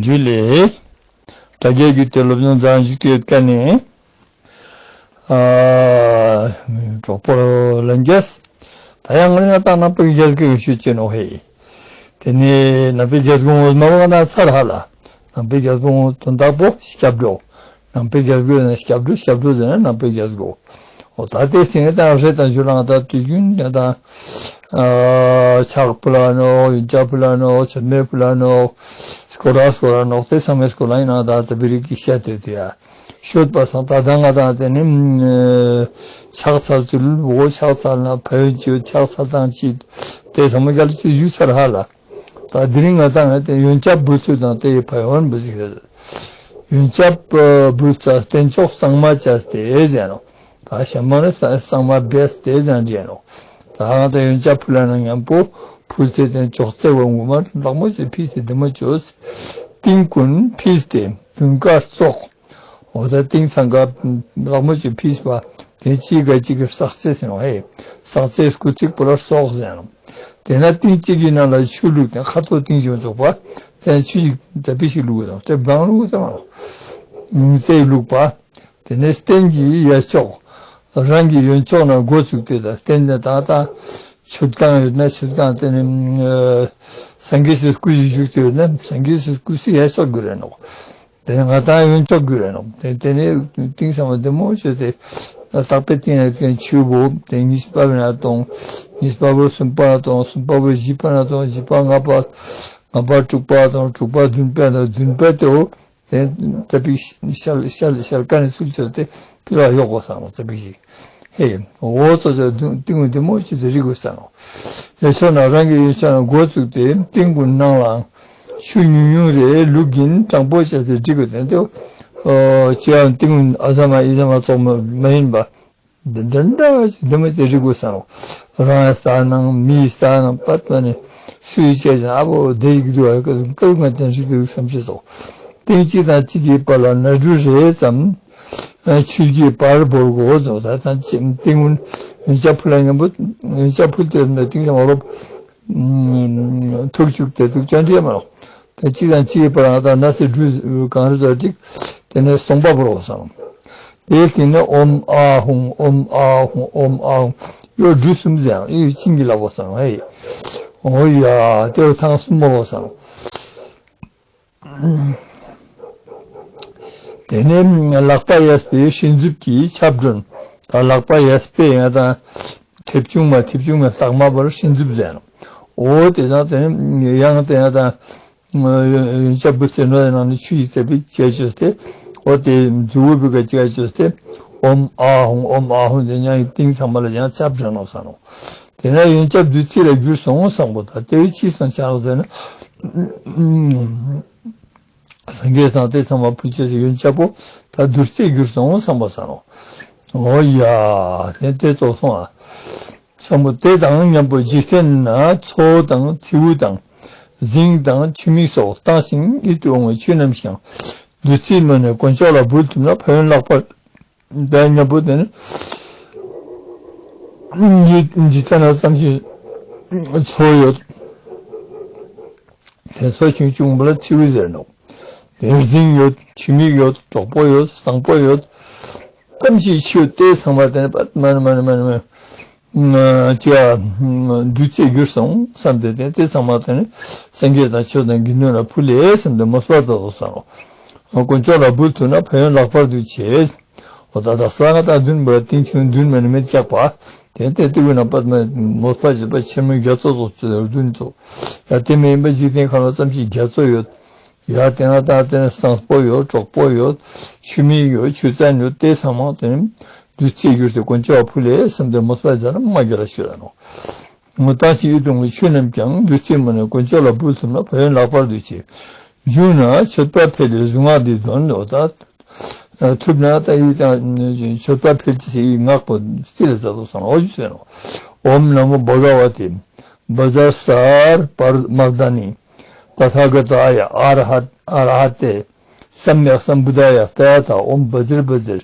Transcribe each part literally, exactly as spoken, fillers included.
འཇུ་ལེ། དྲ་རྒྱའི་བརྒྱུད་དེ་སློབ་སྦྱོང་མཛད་བཞུགས་ཀྱི་ཡོད་མཁན་ནི། ཨ། གྲོགས་པོ་ལྷན་རྒྱས། ད་ཡང་ང་ནི་ང་ཏང་ནང་པའི་རྒྱལ་སྒོའི་ཤུལ་ཅན་ནོ་ཧེ། དེ་ནི་ནང་པའི་རྒྱལ་སྒོ་ངོ་མ་བ་ན་ཚར་ཧ་ལ། ནང་པའི་རྒྱལ་སྒོ་ངོ་དོན་དག་པོ་སྐྱབས་འགྲོ། ནང་པའི་རྒྱལ་སྒོའི་ནང་སྐྱབས་འགྲོ་སྐྱབས་འགྲོ་ཟེར་ན་ནང་པའི་རྒྱལ་སྒོ། འོ་ད་དེ་སེང་ངེ་དང་རེད་དང་ཞུ་ལང་ད་དུས་རྒྱུན་ཡང་དང་། ཨ། ཕྱག་ཕུལ་ལ་ནོ་ཡོན་ཆབ་ཕུལ་ལ་ནོ་མཆོད་མེ་ཕུལ་ལ་ནོ། སྐོར་ར་སྐོར་ར་ནོ་དེ་ཚང་མའི་སྐོར་ལ་ཡིན་ན་ད་ད་བི་རིག་གི་བཤད་དེ་དུ་ཡ། ཤོད་པ་སང་ད་ད་ང་དང་དེ་ནི་ཕྱག་འཚལ་ཚུལ་འོ་ཕྱག་འཚལ་ན་ཕན་ཡོན་ཅིའོ་ཕྱག་འཚལ་དང་ཅི་དེ་ཚང་མ་རྒྱལ་ཅི་ཞུ་ཚར་ཧ་ལ། ད་དེ་རིང་ང་དང་ང་དེ་ཡོན་ཆབ་འབུལ་ཚུལ་དང་དེ་ཡི་ཕན་ཡོན་འབུལ་ཚུལ། ཡོན་ཆབ་འབུལ་ཚ་རྟེན་མཆོག་གཙང་མ་བྱས་ཏེ་ཟེར་ནོ། ད་ཞྭ་མོ་ནི་གཙང་མ་བེས་ཏེ་ཟེར་འདྲེན་ནོ། ད་ང་དང་ཡོན་ཆབ་ཕུལ་ན་མཉམ་པོ་ཕུལ་ཚེ་རྟེན་མཆོག་བརྩེ་བ་ངོ་མ་ལག་མོ་ཅིག་ཕིས་ཏེ་བདེ་མོ་བཅོས། ཏིང་ཀུན་ཕིས་ཏེ་མདུན་ཁ་བཙོག་འོ་ད་ཏིང་ཚང་ཀ་ལག་མོ་ཅིག་ཕིས་པ་དེ་གཅིག་ག་གཅིག་གི་སག་ཚེ་ཟེར་ནོ་ཧེ། སག་ཚེ་སྐུ་ཚིག་པོ་ལ་སོག་ཟེར་ནོ། དེ་ན་ཏིང་གཅིག་གི་ནང་ལ་ཆུ་བླུགས་ཏེ་ཁ་དོག་ཏིང་ཞིག་བཙོག་པ་དེ་ཆུ་ཞིག་ད་པི་ཞིག་བླུགས་དང་དེ་བང་བླུགས་དང་། ཉུང་ཚེ་བླུགས་པ། དེ་ནས་རྟེན་གྱི་ཡ་ཕྱོགས། རང་གི་ཡོན་ཕྱོགས་ན་འགོ་བཙུགས་ཏེ་དང་རྟེན་དེ་དང་དང་། མཆོད་ཁང་ཡོད་ན་མཆོད་ཁང་དེ་ནི་སངས་རྒྱས་སུ་སྐུ་ཞིག་བཞུགས་ཏེ་ཡོད་ན་སངས་རྒྱས་སུ་སྐུ་སི་ཡ་ཕྱོགས་དགོས་རེད་ནོ། དེ་ནི་ང་དང་ཡོན་ཕྱོགས་དགོས་རེད་ནོ། དེ་དེ་ནི་ཏིང་ཚང་མ་བདེ་མོ་བྱས་ཏེ་རྟག་པའི་ཏིང་ཡ་ཀན་ཆུ་བོ་དེ་གཉིས་པ་བས་ན་གཏོང་། གཉིས་པ་བོ་གསུམ་པ་གཏོང་། གསུམ་པ་བོ་བཞི་པ་ན་གཏོང་། བཞི་པ་ལྔ་པ། ལྔ་པ་དྲུག་པ་གཏོང་། དྲུག་པ་བདུན་པ་དང་བདུན་པ་དེའོ། དེ་ད་པིག་ཤལ་ཤལ་ཤལ་ཀ་ནས་ཚུལ་ཆོད་དེ་ཕི་ལ་གཡོག་གོ་ས་ནོ་ཙ་པིག་ཞིག་ཧེ། འོ་ཙོ་ཙོ་ཏིང་ངུ་དེ་མོ་ཞིག་དེ་རིག་གོ་ས་ནོ། ཡ་ཆོ་ན་རང་གི་ཡོན་ཆ་ན་འགོ་བཙུགས་ཏེ་ཏིང་ཀུན་ནང་ལ་ཆུ་ཉུང་ཉུང་རེ་བླུག་གིན་དྲང་པོ་བྱས་ཏེ་སྒྲིག་གོ་དེ་དེ། ཨོ་ཅི་ཡང་ཏིང་ངུ་ཨ་ས་མ་ཨི་ས་མ་ཙོག་མ་མ་ཡིན་པ། འདི་འདྲ་འདྲ་བ་ཞིག་འདི་མོ་ཅིག་རིག་དགོས་ས་ནོ། རང་ཡང་ས་ནང་མིའི་ས་ནང་པད་མ་ནི་སུའི་བྱས་ཀྱང་ཨ་བོ་བདེ་ཡིག་འདུག་ཨ་ཀ་ཀ་ང་ཅན་རིག་འདུག་བསམ་ཤེས་སོ། ཏིང་གཅིག་དང་གཅིག་གི་བར་ལ་ན་གྲུ་རེ་ཙམ། ཆུ་རྒྱུས་བར་བོར་དགོས་སོ། ད་ཐང་ཅིག་ཏིང་ངུ་ཡོན་ཆབ་ཕུལ་ལ་མཉམ་པོ་ཡོན་ཆབ་ཕུལ་ཏེ་ན་ཏིང་ངུ་རོབ། ཐུག་བཅུག་སྟེ་ཐུག་ཅན་འདྲེས་མ་ལོག་དེ་གཅིག་དང་གཅིག་པར་ང་དང་ན་སེ་འབྲུ་གང་རེ་ཟ་ཅིག་དེ་ནས་སྟོང་པ་བོར་བ་སང་། དེའི་སྟེང་ནས་ཨོམ་ཨ་ཧུང་ཨོམ་ཨ་ཧུང་ཨོམ་ཨ་ཧུང་ཡོ་འབྲུ་གསུམ་ཟེར་ཡང་ཡོ་ཅིང་གི་ལག་པ་སང་ཧེ། ཨོ་ཡ་དེ་བ་ཐང་གསུམ་མོ་བ་སང་། དེ་ནས་ལག་པ་གཡས་པའི་ཤིང་མཛུབ་ཀྱིས་ཆབ་སྒྲོན། ད་ལག་པ་གཡས་པའི་ཡང་དང་། མཐེབ་ཆུང་མ་མཐེབ་ཆུང་མ་ལྷག་མ་བར་ཤིང་མཛུབ་ཟེར་ནོ། འོ་དེ་དང་དེ་ནས་ཡང་དེ་ཡང་དང་། ཡོན་ཆབ་འབུལ་ཚེ་ནོ་ནང་ནས་ཆུ་ཡིས་བཏབ་པའི་ཅེས་བཅོས་ཏེ། འོ་དེ་མཛུབ་བུ་བུ་ག་ཅིག་བཅོས་ཏེ། ཨོམ་ཨ་ཧོང་ཨོམ་ཨ་ཧོང་དེ་ཉང་གི་ཏིང་ཚང་མ་ལ་ཡང་ཆབ་སྒྲོན་ནོ་ས་ནོ། དེ་ན་ཡོན་ཆབ་བདུད་རྩི་ལ་གྱུར་སོང་བསམ་གོ་ད་དེ་བས་ཅི་སོང་ཆགས་ཟེར་ན། སངས་རྒྱས་སང་དེ་ཚང་མ་ཕུལ་ཆེད་ཡོན་ཆབ་པོ་ད་བདུད་རྩི་གྱུར་སོང་བསམ་པ་ས་ནོ། འོ་ཡ་དེ་དེ་ཙོག་སོང་ཨ། སམ་བྷོ་དེ་དང་མཉམ་པོ་འཇིག་རྟེན་ན་མཚོ་དང་མཚེའུ་དང་རྫིང་དང་ཆུ་མིག་སོགས་བཏང་ཞིང་ཡིད་དུ་འོང་བའི་ཆོས་རྣམས་ཀྱང་བདུད་རྩིའི་མོད་ནས་དཀོན་མཆོག་ལ་འབུལ་ཐུབ་ན་ཕན་ཡོན་ལྷག་པར་དེ་མཉམ་པོ་དེ་ནི་འཇིག་རྟེན་ན་ཙམ་ཞིག་མཚོ་ཡོད། དེ་མཚོ་ཆུང་ཆུང་པོ་ལ་མཚེའུ་ཟེར་ནོ། དེ་རྫིང་ཡོད། ཆུ་མིག་ཡོད། གྲོག་པོ་ཡོད། བཟང་པོ་ཡོད། གཏམ་ཞིག་ཆུ་དེ་ཚང་མ་དེ་ནི་པད་མ་ནི་མ་ནི་མ་ནི་མ་ནི། ཅི་ཡ། བདུད་རྩི་གྱུར་སོང་བསམ་སྟེ་དེ་དེ་ཚང་མ་དེ་ནི་སངས་རྒྱས་དང་ཆོས་དང་དགེ་འདུན་ལ་ཕུལ་ལེ་བསམ་སྟེ་མོས་པ་མཛད་དོ་བསམ་མོ། དཀོན་མཆོག་ལ་འབུལ་ཐུབ་ན་ཕན་ཡོན་ལྷག་པར་དུ་ཆེ། འོ་ད་ད་ས་ང་དང་བདུན་པ་ཏིང་ཆུང་བདུན་མ་ནི་མེད་ཀྱག་པ། དེ་དེ་ཏི་གུ་ན་པད་མ་མོས་པ་བྱེད་པ་ཆེན་མོ་རྒྱ་མཚོ་སོགས་བདུན་ཚོ། ཡ་དེ་མིན་པ་འཇིག་རྟེན་ཁམས་ལ་ཙམ་ཞིག་རྒྱ་མཚོ་ཡོད། ཡ་དེ་ན་ད་དེ་ནས་བཟང་པོ་ཡོད། གྲོགས་པོ་ཡོད། ཆུ་མིག་ཡོད། ཆུ་རྩྭ་ཡོད། དེ་ཚང་མ་དེ་ནི་བདུད་རྩིས་གྱུར་ཏེ་དཀོན་མཆོག་ཕུལ་ལེ་བསམ་སྟེ་མོས་པ་མཛད་ན་མ་རྒྱ་ལ་ཞུ་ལ་ནོ། ངོ་བཏང་ཞིང་ཡིད་དུ་འོང་བའི་ཆོས་རྣམས་ཀྱང་བདུད་རྩིའི་མོད་ནས་དཀོན་མཆོག་ལ་འབུལ་ཐུབ་ན་ཕན་ཡོན་ལྷག་པར་དུ་ཆེ། བྱུང་ན་མཆོད་པ་འཕེལ་བའི་གཟུངས་སྔགས་འདི་འདོན་ནོ་ད། ཐུབ་ན་ད་ཡིད་དང་མཆོད་པ་འཕེལ་ཅི་ཟེར་ཡིད་སྔགས་པོ་སྤྱི་ལ་མཛད་དོ་སོང་ཨོ་ཞུ་ཟེར་ནོ། ཨོཾ་ན་མོ་བྷ་ག་བ་ཏེ། བཛྲ་སརྦ་མག་དྷཱ་ནི། ཏ་ཐཱ་ག་ཏཱ་ཡ། ཨ་ར་ཧ། ཨ་ར་ཧ་ཏེ། སམྱཀ་སམ་བུདྡྷཱ་ཡ། ཏ་ཡ་ཐཱ། ཨོཾ་བཛྲ་བཛྲ།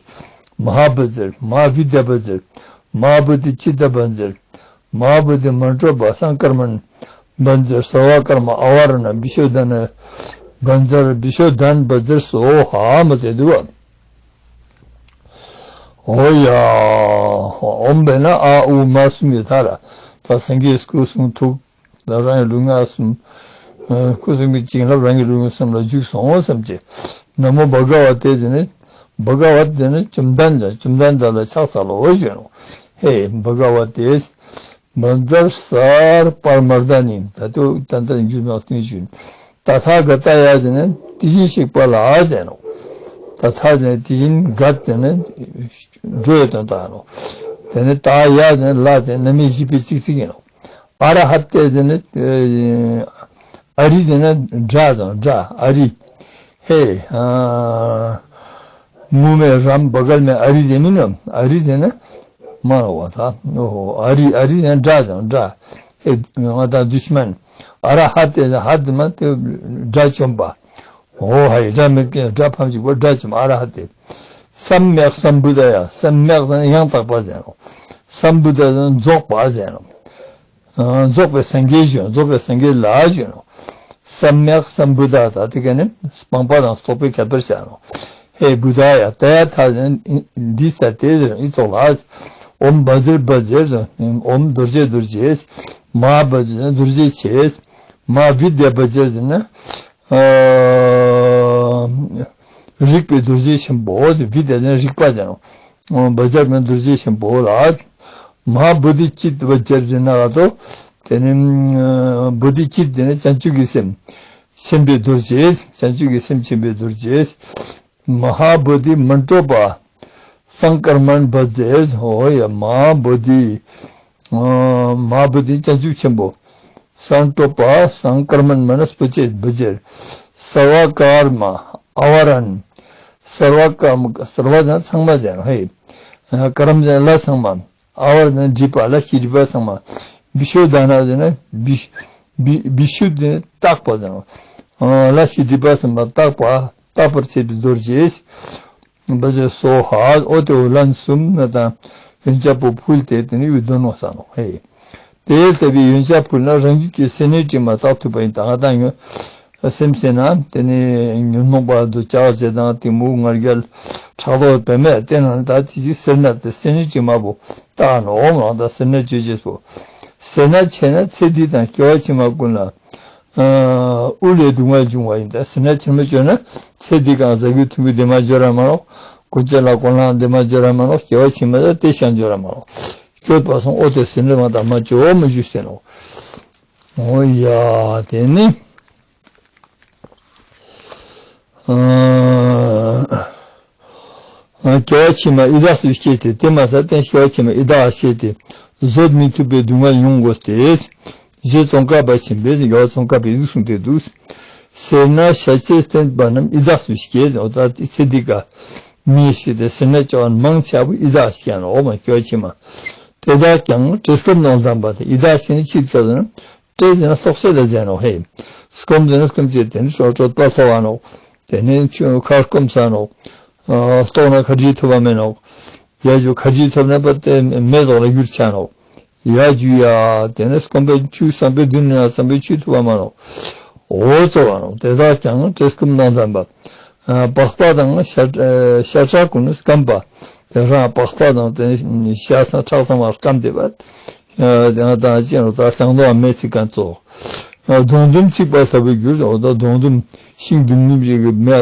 མ་ཧཱ་བཛྲ། མ་ཧཱ་བི་དྱ་བཛྲ། མ་ཧཱ་བོ་དྷི་ཙིཏྟ་བཛྲ། མ་ཧཱ་བོ་དྷི་མཎ་གྲོ་པ་སཾ་ཀརྨ་བཛྲ། སརྦ་ཀརྨ་ཨ་ཝ་ར་ཎ་བི་ཤོ་དྷ་ན། བཛྲ་བི་ཤུདྡྷཱན་བཛྲ་སྭཱ་ཧཱ་མ་ཟེར་འདུག་བ། འོ་ཡ། ཨོཾ་བས་ན་ཨ་ཨུ་མ་གསུམ་ཡོད་ད་ར། ད་སངས་རྒྱས་སྐུ་གསུང་ཐུགས་ད་རང་གི་ལུས་ངག་གསུམ། ཨ། སྐུ་གསུམ་གྱི་བྱིན་རླབས་རང་གི་ལུས་ངག་གསུམ་ལ་འཇུག་སོང་བསམ་གྱི། ན་མོ་བྷ་ག་བ་ཏེ་ཟེར་ནས། བྷ་ག་བ་ཏེ་ཟེར་ནས་བཅོམ་ལྡན་འདས། བཅོམ་ལྡན་འདས་ལ་ཕྱག་འཚལ་ལོ་ཞུ་ནོ། ཧེ་བྷ་ག་བ་ཏེ། བཛྲ་སརྦ་མརྡ་ནི། ད་དུ་ཏན་ཏན་རྒྱུ་མ་སྟོན་ཞུ། ཏ་ཐཱ་ག་ཏཱ་ཡ་ཟེར་ནས་དེ་བཞིན་གཤེགས་པ་ལ་ཟེར་ནོ། ཏ་ཐཱ་ཟེར་ནས་དེ་བཞིན་ག་ཟེར་ནས་འགྲོ་བའི་དོན་དག་ནོ། དེ་ནས་ཏཱ་ཡ་ཟེར་ནས་ལ་ཟེར་ནས་རྣམ་དབྱེ་བཞི་པའི་ཚིག་ཚིག་ཡིན་ནོ། ཨ་ར་ཧ་ཏེ་ཟེར་ནས་ཨ་རི་ཟེར་ནས་དགྲ་དང་དགྲ་ཨ་རི། ཧེ། ཨ། མུ་མེ་རམ་བ་གལ་མེ་ཨ་རི་ཟེར་མིན་ནམ། ཨ་རི་ཟེར་ན་མ་ར་བ་ད། ཨོ་ཧོ། ཨ་རི་ཨ་རི་ཟེར་ན་དགྲ་དང་དགྲ། ཧེ་ང་དང་དུཤ་མན། ཨ་ར་ཧ་ཏེ་ཟེར་ཧ་ཏེ་མ་ཏེ་དགྲ་བཅོམ་པ། ཨོ་ཧ་ཡ། དགྲ་མེད་མཁན་དགྲ་ཕམ་བྱེད་པ་དགྲ་བཅོམ་ཨ་ར་ཧ་ཏེ། སམ་ཡག་སམ་བུ་དྷ་ཡ། སམ་ཡག་ཟེར་ན་ཡང་དག་པ་ཟེར་ནོ། སམ་བུ་དྷ་ཟེར་ན་རྫོགས་པ་ཟེར་ནོ། རྫོགས་པའི་སངས་རྒྱས་ཞུ་ནོ། རྫོགས་པའི་སངས་རྒྱས་ལ་ཞུ་ནོ། སམ་ཡག་སམ་བུ་དྷ། ད་དེ་ག་ནི་སྤངས་པ་དང་རྟོགས་པའི་ཁྱད་པར་བྱ་ནོ། ཧེ་བུ་དྷ་ཡ། ཏ་ཡ་ཐཱ་ཟེར་ན་འདི་ས་ཏེ་ཟེར་ཨི་ཙོག་ལ། ཨོཾ་བཛྲ་བཛྲ་ཟེར་ན་ཨོཾ་རྡོ་རྗེ་རྡོ་རྗེ། མ་བཛྲ་ཟེར་ན་རྡོ་རྗེ་ཆེ། མ་བི་དྱ་བཛྲ་ཟེར་ན། ཨ། རིག་པའི་རྡོ་རྗེ་ཆེན་པོ་ཟེར། བི་དྱ་ཟེར་ན་རིག་པ་ཟེར་ནོ། བཛྲ་ཟེར་ན་རྡོ་རྗེ་ཆེན་པོ་ལ། མ་ཧཱ་བོ་དྷི་ཙིཏྟ་བཛྲ་ཟེར་ན་ག་ཏོ། དེ་ནི་བོ་དྷི་ཙིཏྟ་ཟེར་ན་བྱང་ཆུབ་ཀྱི་སེམས་ཆེན་པོའི་རྡོ་རྗེ། བྱང་ཆུབ་ཀྱི་སེམས་ཆེན་པོའི་རྡོ་རྗེ། མ་ཧཱ་བོ་དྷི་མ་ཊོ་པ་སཾ་ཀརྨན་བཛྲ། འོ་ཡ། མ་ཧཱ་བོ་དྷི། ཨ། མ་ཧཱ་བོ་དྷི་བྱང་ཆུབ་ཆེན་པོ། སཾ་ཀྲོ་པ། སཾ་ཀརྨན་མ་ན་སྤུ་ཅེ་བཛྲ། སརྦ་ཀརྨ་ཨཱ་བ་རན། སརྦ་ཀརྨ། སརྦ་ཟེར་ན་ཚང་མ་ཟེར་ནོ། ཧེ། ཀརྨ་ཟེར་ན་ལ་ཚང་མ། ཨཱ་བ་རན་ཟེར་ན་སྒྲིབ་པ། ལས་ཀྱི་སྒྲིབ་པ་ཚང་མ། བི་ཤུདྡྷ་ན་ཟེར་ན་བི་བི་བི་ཤུདྡྷ་ཟེར་ན་དག་པ་ཟེར་ནོ། ཨ། ལས་ཀྱི་སྒྲིབ་པ་ཚང་མ་དག་པ། དག་པར་བྱེད་པའི་རྡོ་རྗེ། བཛྲ་སྭཱ་ཧཱ། འོ་དེ་འོ་ལན་གསུམ་ན་དང་ཡོན་ཆབ་པོ་ཕུལ་ཏེ་དེ་ནི་འོད་འདོན་ནོ་ས་ནོ། ཧེ། དེ་ལྟ་བུའི་ཡོན་ཆབ་ཕུལ་ན་རང་རྒྱུད་ཀྱི་སེར་སྣའི་དྲི་མ་དག་ཐུབ་པ་ཡིན། ད་ང་དང་ཡོན་སེམས་ཟེར་ན་དེ་ནི་ཉོན་མོངས་པ་དུ་ལྕགས་ཟེར་དང་གཏི་མུག་ང་རྒྱལ་ཕྲག་དོག་བེད་མེད་དེ་ན་ད་དེ་ཅིག་སེར་སྣ་དེ་སེར་སྣའི་དྲི་མ་པོ་དག་ནོ། འོ་མ་ད་སེར་སྣ་གཅོད་བྱེད་པོ། སེར་སྣ་ཆེ་ན་ཚེ་འདི་དང་སྐྱེ་བ་ཕྱི་མ་ཀུན་ལ། ཨ། དབུལ་བའི་སྡུག་བསྔལ་འབྱུང་བ་ཡིན། ད་སེར་སྣ་ཆེན་པོ་བཅོས་ན་ཚེ་འདི་གང་ཟ་རྒྱུ་འཐུང་རྒྱུ་འདི་མ་འབྱོར་ར་མ་ནོག། སྐུ་ཅེ་ལ་གོ་ལ་འདི་མ་འབྱོར་ར་མ་ནོག། སྐྱེ་བ་ཕྱི་མ་ད་དེ་ཤང་འབྱོར་ར་མ་ནོག། སྐྱོད་པ་སོང་ཨོ་དེ་སེར་སྣ་མ་ད་མ་བཅོས་མ་བཅོས་ཟེར་ནོ། འོ་ཡ། དེ་ནི། ཨ། སྐྱེ་བ་ཕྱི་མ་ཡི་དྭགས་སུ་སྐྱེས་ཏེ། དེ་མ་ཟད་དེ་སྐྱེ་བ་ཕྱི་མ་ཡི་དྭགས་སྐྱེས་ཏེ། བཟོད་མི་ཐུབ་པའི་སྡུག་བསྔལ་མྱོང་དགོས་ཏེ། ཞེས་ཙོང་ཁ་པ་ཆེན་པོས་རྒྱལ་བ་ཙོང་ཁ་པས་འདི་གསུངས་ཏེ་འདུག། སེར་སྣ་ཤ་ཆེར་བསྟེན་པ་རྣམས་ཡི་དྭགས་སུ་སྐྱེ། འོ་ད་དེ་ཚེ་འདི་ག་མིའི་ཤི་སྟེ་སེར་སྣ་ཅོ་མང་ཆེ་བོ་ཡི་དྭགས་སྐྱེ་ནོ། འོ་མ་སྐྱེ་བ་ཕྱི་མ། དེ་དག་ཀྱང་བཀྲེས་སྐོམ་དང་ལྡན་པ་སྟེ། ཡི་དྭགས་ཟེར་ན་ཅི་ལྟར་ན། བཀྲེས་ཟེར་ན་སྲོག་ཆད་ལ་ཟེར་ནོ། ཧེ། སྐོམ་ཟེར་ན་སྐོམ་ཆད་དེ་ནི་སྲོག་གྲོད་པ་ལྷོ་བ་ནོ། དེ་ནི་ཆུ་ཁ་སྐོམ་ཟ་ནོ། ཨ། ལྟོགས་ན་ཁ་ཅིག་ཐུབ་པ་མེད་ནོ། ཡ་ཇུ་ཁ་ཅིག་ཐུབ་ན་པ་དེ་མེ་ཟོག་ལ་འགྱུར་ཆ་ནོ། ཡ་ཇུ་ཡ་དེ་ནི་སྐོམ་པའི་ཆུ་བསམ་པའི་མདུན་ན་བསམ་པའི་ཆུ་ཐུབ་པ་མ་ནོ། འོ་ཙོ་བ་ནོ། དེ་དག་ཀྱང་བཀྲེས་སྐོམ་དང་ལྡན་པ། ཨ། པགས་པ་དང་ཤ་ཨ་ཤ་ཁྲག་ཀུན་སྐམ་པ། དེ་རང་པགས་པ་དང་དེ་ཤ་ཚང་ཁྲག་ཚང་མ་སྐམ་བསྡད་པ། ཨ། དེ་ན་ད་ཅི་ཡང་ད་ལྕང་ལོ་བ་མེ་ཚིག་གན་ཙོགས། ཨ། སྡོང་དུམ་ཚིག་པ་ལྟ་བུར་གྱུར། འོ་ད་སྡོང་དུམ་ཤིང་དུམ་དུམ་ཞིག་གི་མེ་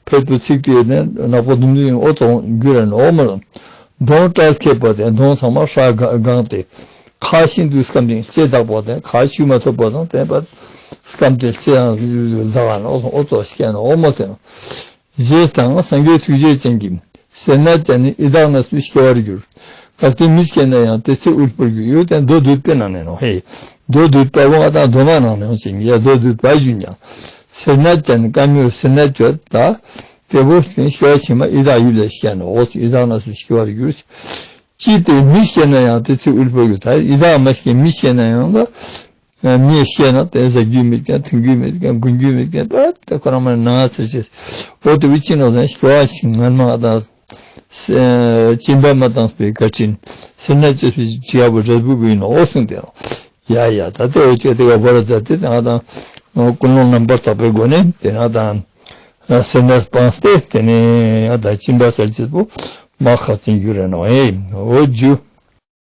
ཕེད་དུ་ཚིག་སྟེ་ནས་ནག་པོ་དུམ་དུམ་ཨོ་ཙོགས་གྱུར་ར་ནོ་མ་ལ། གདོང་བཀྲ་མཁས་པ་དེ་གདོང་ཚང་མ་ཧྲ་གང་སྟེ། ཁ་ཤིན་ཏུ་སྐམ་ཞིང་ལྕེ་དག་པ་དེ་ཁ་ཤུ་མ་ཐུབ་པ་དང་བསྟན་པ་སྐམ་སྟེ་ལྕེ་ཡང་ལྡག་ནོ་ཨོ་ཙོགས་སྐྱེ་ནོ་མ་ལ། ཞེས་དང་སངས་རྒྱས་ཐུགས་རྗེ་ཅན་གྱིས། སེར་སྣ་ཅན་ནི་ཡི་དྭགས་ནང་སུ་སྐྱེ་བར་འགྱུར། གལ་ཏེ་མི་སྐྱེས་ན་ཡང་དེ་ཚེ་དབུལ་པོར་འགྱུར། ཡོད་དེ་མདོ་སྡུད་པའི་ནང་ནས་ནོ། ཧེ། མདོ་སྡུད་པ་བོ་ང་དང་མདོ་མ་ནང་ནས་ཅིག་ཡ་མདོ་སྡུད་པ་ཞུ་ཉང་། སེར་སྣ་ཅན་ནི་དཀའ་མོས་སེར་སྣ་གཅོད་ད། དེ་བོ་སྐྱེ་བ་ཕྱི་མ་ཡི་དྭགས་ཡུལ་ལ་སྐྱེ་ནོ། འོ་ཡི་དྭགས་ནང་སུ་སྐྱེ་བར་འགྱུར། ཅི་སྟེ་མི་སྐྱེས་ན་ཡང་དེ་ཚེ་དབུལ་པོར་འགྱུར། ད་ཡི་དྭགས་མ་སྐྱེས་མི་སྐྱེས་ན་ཡང་ལ། མིའི་སྐྱེས་ན་དེ་ཟ་རྒྱུ་མེད་མཁན་འཐུང་རྒྱུ་མེད་མཁན་གོན་རྒྱུ་མེད་མཁན་ད་ལྟ་ཁོ་རང་མ་ནང་ཚེ་ཆེ། འོ་དེ་བས་ཅི་ནོ་ཟེར་སྐྱེ་བ་ཞིག་ངན་མ་དང་སྐྱིན་པ་མ་བཏང་པའི་བཀའ་དྲིན་སེར་སྣ་གཅོད་པའི་བྱ་བ་རབ་བུ་བུ་ཡིན་ནོ་གསུངས་ཏེ། ཡ་ཡ་ད་ལྟ་འོ་ཅེ་དེ་ག་བོ་ར་མཛད་དེ་ང་དང་ ཀུན་སློང་རྣམ་པར་དག་པའི་སྒོ་ནས་དེ་ན་དང་སེམས་ནས་སྤངས་ཏེ་དེ་ནས་ཡང་དག་སྦྱིན་པ་གསལ་བྱེད་པོ་མ་ཁག་ཅན་རྒྱུ་རེད་ནོ་ཨེ། འོ་རྒྱུ།